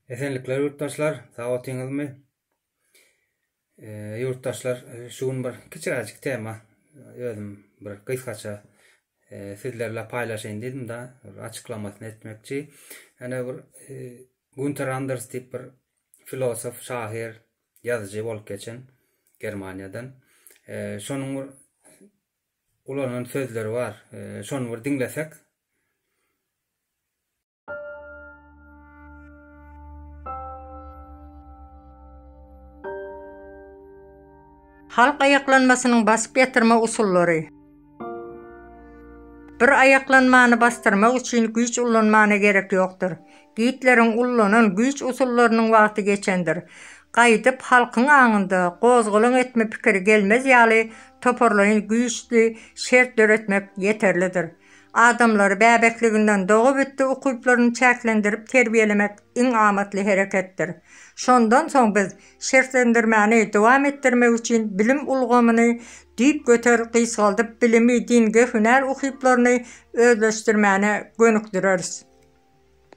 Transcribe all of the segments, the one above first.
Esenlikler ýurtdaşlar, sag otyňyzmy? Ýurtdaşlar, şu gün bir kiçiräjik tema, özüm bir gysgaça sizler bilen paýlaşaýyn diýdim-de, bir açyklamasyny etmekçi. Ýöne bir Günter Anders diýip bir filosof, şahyr, ýazyjy bolup geçen Germaniýadan. Şonuň bir ulanan sözleri bar. Şony bir diňlesek. Halk aýaklanmasynyň basyp ýatyrma usullary. Bir aýaklanmany basdyrmak üçin güýç ullanmana gerek ýokdur. Gitleriň ullanan güýç usullarynyň wagty geçendir. Gaýdyp halkyň aňynda gozgalaň etme pikiri gelmez ýaly toparlaýyn güýçli şert döretmek ýeterlidir. Adamlary bäbekliginden dogabitdi ukyplaryny çäklendirip terbiýelemek iň amatly hereketdir. Şondan soň biz şertlendirmäni dowam etdirmek üçin bilim ulgamyny düýpgöter gysgaldyp bilimi diňe hünär ukyplaryny özleşdirmäne gönükdireris.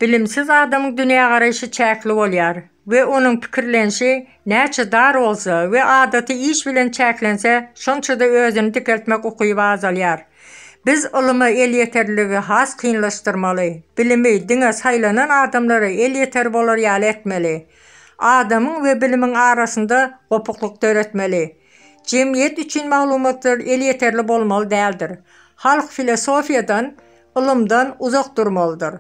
Bilimsiz adamyň dünýägaraýşy çäkli bolýar we onuň pikirlenişi näçe dar bolsa we adaty iş bilen çäklense, şonça-da özüni dikeltmek ukyby azalýar. Biz ylyma elýeterliligi has kynlaşdyrmaly, bilimi diňe saýlanan adamlara elýeter bolar ýaly etmeli. Adamyň we bilimiň arasynda gopuklyk döretmeli. Jemgyýet üçin maglumatlar elýeterli bolmaly däldir. Halk filosofiýadan ylymdan uzak durmalydyr.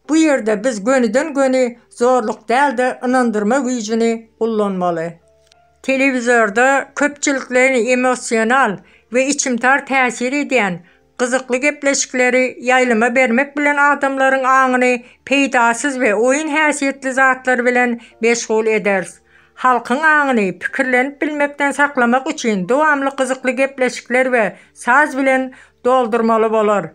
Bu ýerde biz gönüden-göni zorluk däl-de ynandyrma güýjüni ullanmaly. Telewizorda köpçülikleýin emosional we içimtar täsir edýän gyzykly gepleşikleri ýaýlyma bermek bilen adamlaryň aňyny peýdasyz we oýun häsiýetli zatlar bilen meşgul ederis. Halkyň aňyny pikirlenip bilmekden saklamak üçin dowamly gyzykly gepleşikler we saz bilen doldurmaly bolar.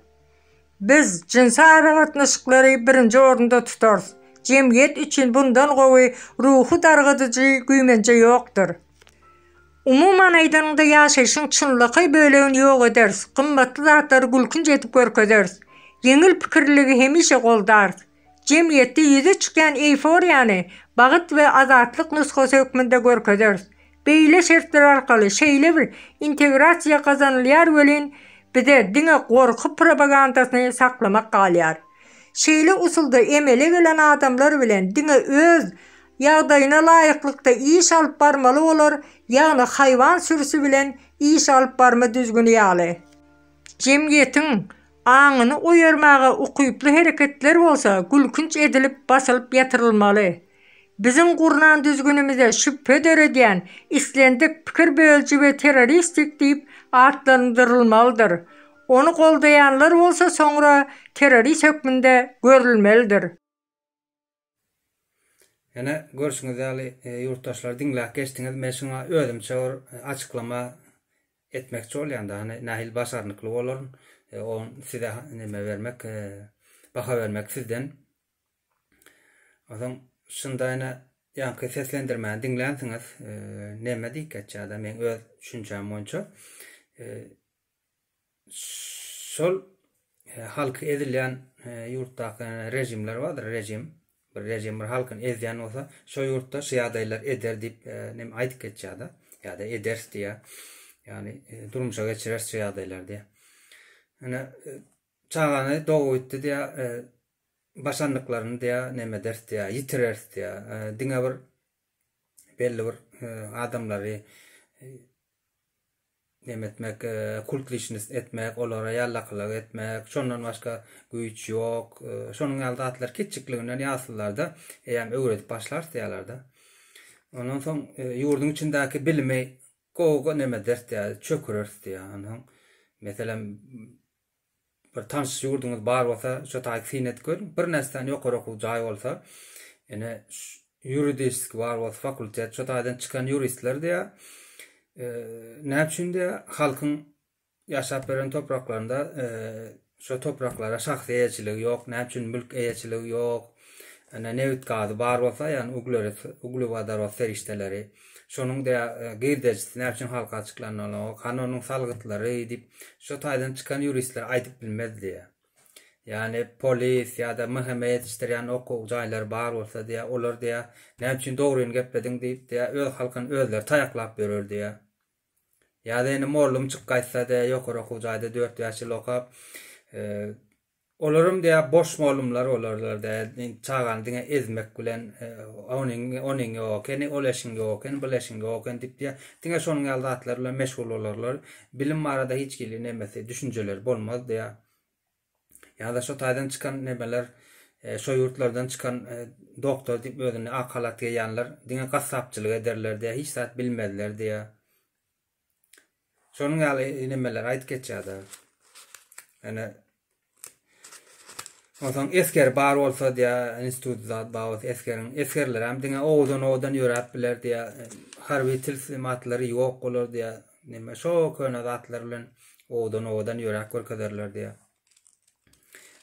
Biz jynsy aragatnaşyklary birinji orunda tutarys. Jemgyýet üçin bundan gowy ruhy dargadyjy güýmenje ýokdur. Umuman aýdanyňda ýaşaýşyň çynlakaý bölegini ýok ederis, gymmatly zatlary gülkünç edip görkezeris. Ýeňil pikirliligi hemişe goldarys. Jemgyýetde ýüze çykýan eýforiýany bagt we azatlyk nusgasy hökmünde görkezeris. Beýle şertler arkaly şeýle bir integrasiýa gazanylýar welin, bize diňe gorky propagandasyny saklamak galýar. Şeýle usulda emele gelen adamlar bilen diňe öz ýagdaýyna laýyklykda iş alyp barmaly bolar, ýagny haýwan sürüsi bilen iş alyp barma düzgüni ýaly. Jemgyýetiň aňyny oýarmaga ukyply hereketler bolsa gülkünç edilip basylyp ýatyrylmaly. Biziň gurnan düzgünimize şübhe döredýän islendik pikir bölüji we terroristik diýip atlandyrylmalydyr. Ony goldaýanlar bolsa soňra terrorist hökmünde görülmelidir. Ene, görşüňiz ýaly, ýurtdaşlar diňläp geçdiňiz. Men şuňa özümçe bir açyklama etmekçi bolýan-da, hany nähili başarnykly bolaryn, ony size neme bermek, baha bermek sizden. Onsoň şunda ene ýaňky seslendirmäni diňlänsiňiz, neme diýip geçýär-de, meň öz düşünjäm boýunça. Şol halky ezilýän ýurtdaky režimler bardyr, režim, bir režim bir halkyny ezýän bolsa, şo ýurtda şu ýagdaýlar eder diýip neme aýdyp geçýär-de, ýa-da ederis diýýär. Ýagny durmuşa geçireris şu ýagdaýlary diýýär. Ine çagany dogubitdi diýýär, başarnyklaryny diýýär, neme ederis diýýär, ýitireris diýýär. Diňe bir belli bir adamlary neme etmek, kult liçnost etmek, olara ýallakylyk etmek, şondan başga güýç ýok. Şonuň ýaly zatlar kiçjikliginden ýaslylarda eýýäm öwredip başlarys diýýärler-de. Ondan soň ýurduň içindäki bilimi gowy neme ederis diýýär, çöküreris diýýär. Onsoň meselem Bir tanyş ýurduňyz bar bolsa, şo taýy syn edip görüň. Birnäçe sany ýokary okuw jaý bolsa, ine ýuridiski bar bolsa fakultet, şo taýdan çykan ýuristler diýýär. Näme üçin diýýär, halkyň ýaşap ýören topraklarynda şo topraklara şahsy eýeçiligi ýok, näme üçin mülk eýeçiligi ýok. Ine nebit gazy bar bolsa, ýagny uglerod, uglewodorod serişdeleri, şonuň diýýär girdejisi näme üçin halka açyklananok, hany onuň salgytlary diýip, Şo taýdan çykan ýuristler aýdyp bilmez diýýär. Ýagny polis ýa-da MHM ýetişdirýän okuw jaýlary bar bolsa diýýär, olar diýýär, näme üçin dogryny geplediň diýip diýýär, öz halkyny özleri taýaklap ýörer diýýär. Ýa-da indi mollum çykyp gaýtsa diýýär, ýokary okuw jaýda dört-bäş ýyl okap, Olaram diýýär boş mollumlar bolarlar diýýär. Çagany diňe ezmek bilen onuň onuň ýok ekeni, ol eşiň ýok ekeni, bul eşiň ýok ekeni diýip diýýär. Diňe şonuň ýaly zatlar bilen meşgul bolarlar. Bilim barada hiç hili nemesi, düşünjeleri bolmaz diýýär. Ýa-da şo taýdan çykan nemeler, şo ýurtlardan çykan doktor diýip özüni ak halat geýýänler diňe gassapçylyk ederler diýýär, hiç zat bilmezler diýýär. Şonuň ýaly nemeler aýdyp geçýärdi. Ýöne Onsoň esger bar bolsa diýä, institut zat bar bolsa esgeriň, esgerler hem diňe owadan-owadan ýöräp biler diýä, harby tilsimatlary ýok bolar diýä. Neme şo köne zatlar bilen owadan-owadan ýöräp görkezerler diýä.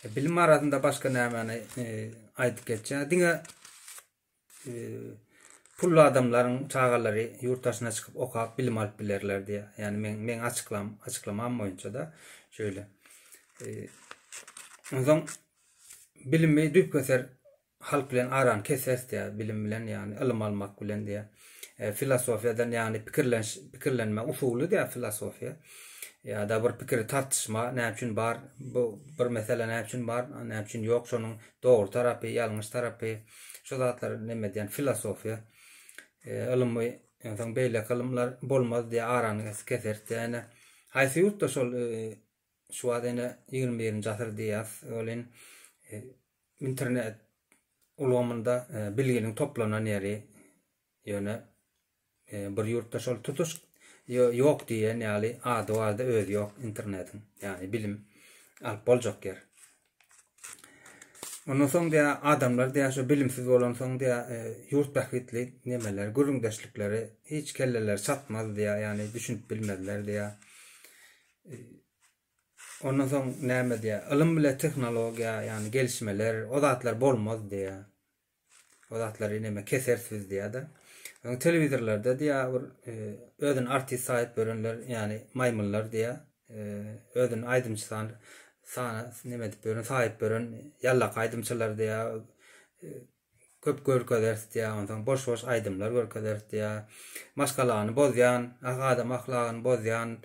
E, bilim arasynda başga nämäni e, aýdyp geçýär? Diňe Pully adamlaryň çagalary ýurt daşyna çykyp okap bilim alyp bilerler diýýär. Ýagny meň meň açyklam açyklamam boýunça-da şeýle. Onsoň bilimi düýpgöter halk bilen arany keseris diýýär, bilim bilen ýagny ylym almak bilen diýýär. Filosofiýadan ýagny pikirleniş pikirlenme usuly diýýär filosofiýa. Ýa-da bir pikiri tartyşma näme üçin bar, bu bir mesele näme üçin bar, näme üçin ýok şonuň dogry tarapy, ýalňyş tarapy. Şu zatlary neme diýen filosofiýa ylymy onsoň beýleki ylymlar bolmaz diýe arany keseris diýe ene haýsy ýurtda şol şu wagt ene 21-nji asyr diýýäs welin internet ulgamynda bilginiň toplanan ýeri ýöne Bir ýurtda şol tutuş ýok diýen ýaly ady barda özi ýok internetiň. Ýagny bilim alyp boljak ýer. Ondan soň diýä adamlar diýä şo bilimsiz bolansoň diýä ýurt bähbitli nemeler, gürrüňdeşlikleri hiç kelleleri çatmaz diýä, ýagny düşünip bilmezler diýä. Ondan soň näme diýä, ylym bile tehnologiýa, ýagny gelişmeler, o zatlar bolmaz diýä. O zatlary neme keseris biz diýýär-de. Öň telewizorlarda diýýär bir e, özüni artist saýyp ýörenler, ýagny maýmynlar diýýär. E, özüni aýdymçy san sana neme edip ýören, saýyp ýören ýallak aýdymçylar diýýär. E, köp görkezeris diýýär. Onsoň boş-boş aýdymlar görkezeris diýýär. Maşgalany bozýan, adam ahlagyny bozýan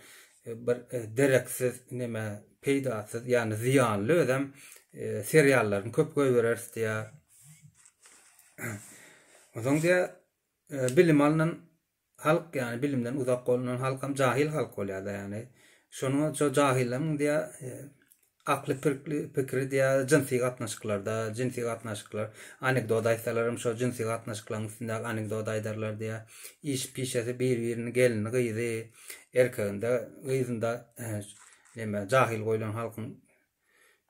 bir dereksiz neme peýdasyz, ýagny zyýanly özem seriallaryny köp goýbereris diýýär. Onsoň diýýär, bilim alnan halk, ýagny bilimden uzak bolunan halkam jahyl halk bolýar-da, ýagny. Şonuň şo jahyllaryň diýýär, akly pirkli pikiri diýýär, jynsy gatnaşyklarda, jynsy gatnaşyklar, anekdot aýtsalaram şo jynsy gatnaşyklaryň üstündäki anekdot aýdarlar diýýär. Iş pişesi bir-birini gelini gyzy, erkeginde gyzynda neme jahyl goýlan halkyň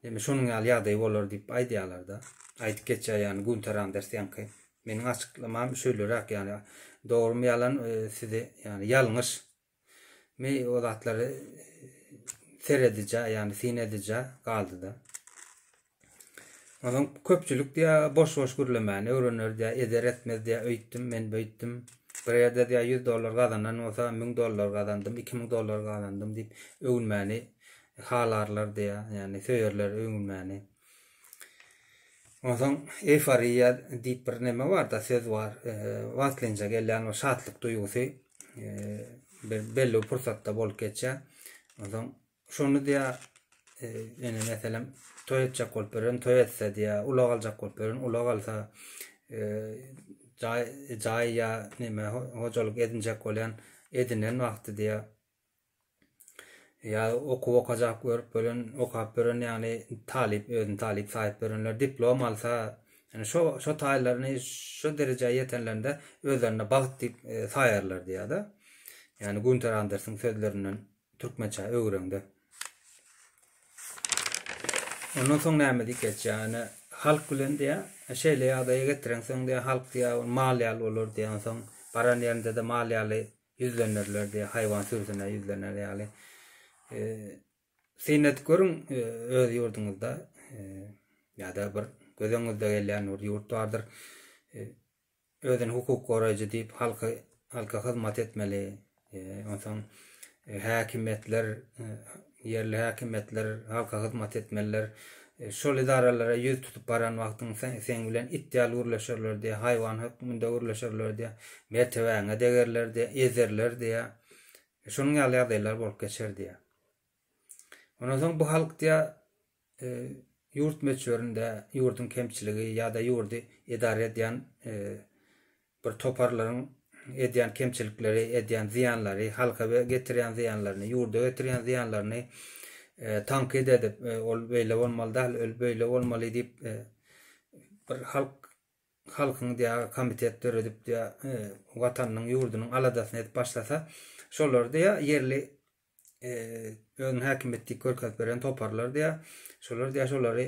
Ýöne şonuň ýaly ýagdaý bolar diýip aýdýarlar-da. Aýdyp geçýär ýagny Günter Anders ýaňky. Meniň açyklamam şöýleräk ýagny dogrymy ýalan sizi ýagny ýalňyş mi o zatlary seredijä ýagny syn edijä galdy-da. Onsoň köpçülik diýýär boş-boş gürlemäni öwrener diýýär eder etmez diýýär öýtdüm men beýtdim. Bir ýerde diýýär 100 dollar gazanan bolsa 1000 dollar gazandym 2000 dollar gazandym diýip öwünmäni halarlar diýýär, ýagny söýerler öwünmäni. Onsoň eýforiýa diýip bir neme bar-da, söz bar. Wagtlynja gelýän bir şatlyk duýgusy bir belli bir pursatda bolup geçýär. Onsoň şony diýýär, ene meselem toý etjek bolup ýören toý etse diýýär, ulag aljak bolup ýören ulag alsa, jaý jaý ýa neme hojalyk edinjek bolýan edinen wagty diýýär. Ýa okuw okajak görüp gören, okap gören ýagny talyp, özüni talyp saýyp görenler diplom alsa, ýani şo şo taýlaryny şo derejä ýetenlerinde özlerine bagt diýip e, saýarlar diýýär-de. Ýagny Günter Andersyň sözlerinden türkmençä öwreňde. Ondan soň näme diýip geçýär? Ýani halk bilen diýýär, şeýle ýagdaýa getireňsoň diýýär, halk diýýär, mal ýaly bolar diýýär. Onsoň baran ýerinde-de mal ýaly ýüzlenerler diýýär, haýwan sürüsine ýüzlener ýaly. Syn edip görüň öz ýurduňyzda ýa-da bir göz öňüňizde gelýän bir ýurt bardyr. Özüni hukuk goraýjy diýip halky halka hyzmat etmeli. Onsoň häkimiýetler ýerli häkimiýetler halka hyzmat etmeliler. Şol edaralara ýüz tutup baran wagtyň seň bilen it ýaly gürleşerler diýýär, haýwan hökmünde gürleşerler diýýär, mertebäňe degerler diýýär, ezerler diýýär. Şonuň ýaly ýagdaýlar bolup geçer diýýär. Ondan soň bu halk diýýär, ýurt möçberinde ýurduň kemçiligi ýa-da ýurdy edara edýän bir toparlaryň edýän kemçilikleri, edýän zyýanlary, halka getirýän zyýanlaryny, ýurda getirýän zyýanlaryny tankyt edip, ol beýle bolmaly däl, ol beýle bolmaly diýip bir halk halkyň diýä komitet döredip diýä watanynyň, ýurdunyň aladasyny edip başlasa, şolar diýä ýerli özüni häkimiýet diýip görkezip beren toparlar diýýär. Şolar diýýär, şolary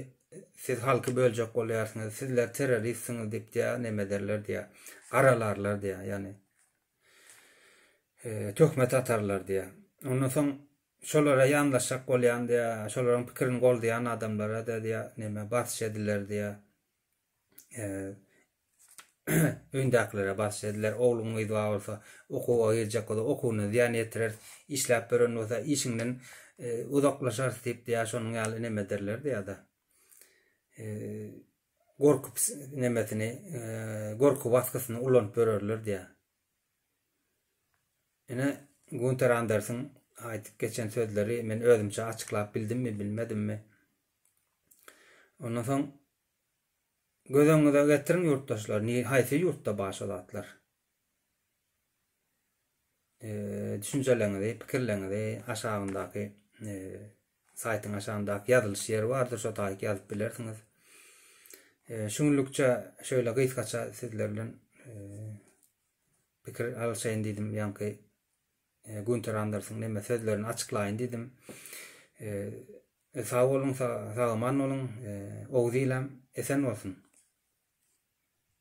siz halky böljek bolýarsyňyz, sizler terroristsiňiz diýip diýýär, neme ederler diýýär. Garalarlar diýýär, ýagny töhmet atarlar diýýär. Ondan soň şolara ýanlaşjak bolýan diýýär, şolaryň pikirini goldaýan adamlara-da diýýär, neme basyş ediler diýýär. Öýündäkilere basyş ediler, ogluň gyzy bar bolsa, okuwa girjek bolsa, okuwyna zyýan ýetireris, işläp ýören bolsa, işiňden uzaklaşarys diýip diýýär, şonuň ýaly neme ederler diýýär-de. Gorky nemesini, gorky basgysyny ulanyp ýörerler diýýär. Ine, Gunter Andersiň aýdyp geçen sözleri men özümçe açyklap bildimmi, bilmedimmi? Ondan soň Göz öňüňize getiriň ýurtdaşlar, ni haýsy ýurtda bar şo zatlar? Düşünjeleriňizi, pikirleriňizi aşagyndaky saýtyň aşagyndaky ýazylyş ýeri bardyr, şo taýyk ýazyp bilersiňiz. Şu günlükçe şöyle gysgaça sizler bilen pikir alyşaýyn diýdim, ýaňky Günter Andersiň neme sözlerini açyklaýyn diýdim. Sag boluň, sag-aman boluň. Oguz ilem esen bolsun.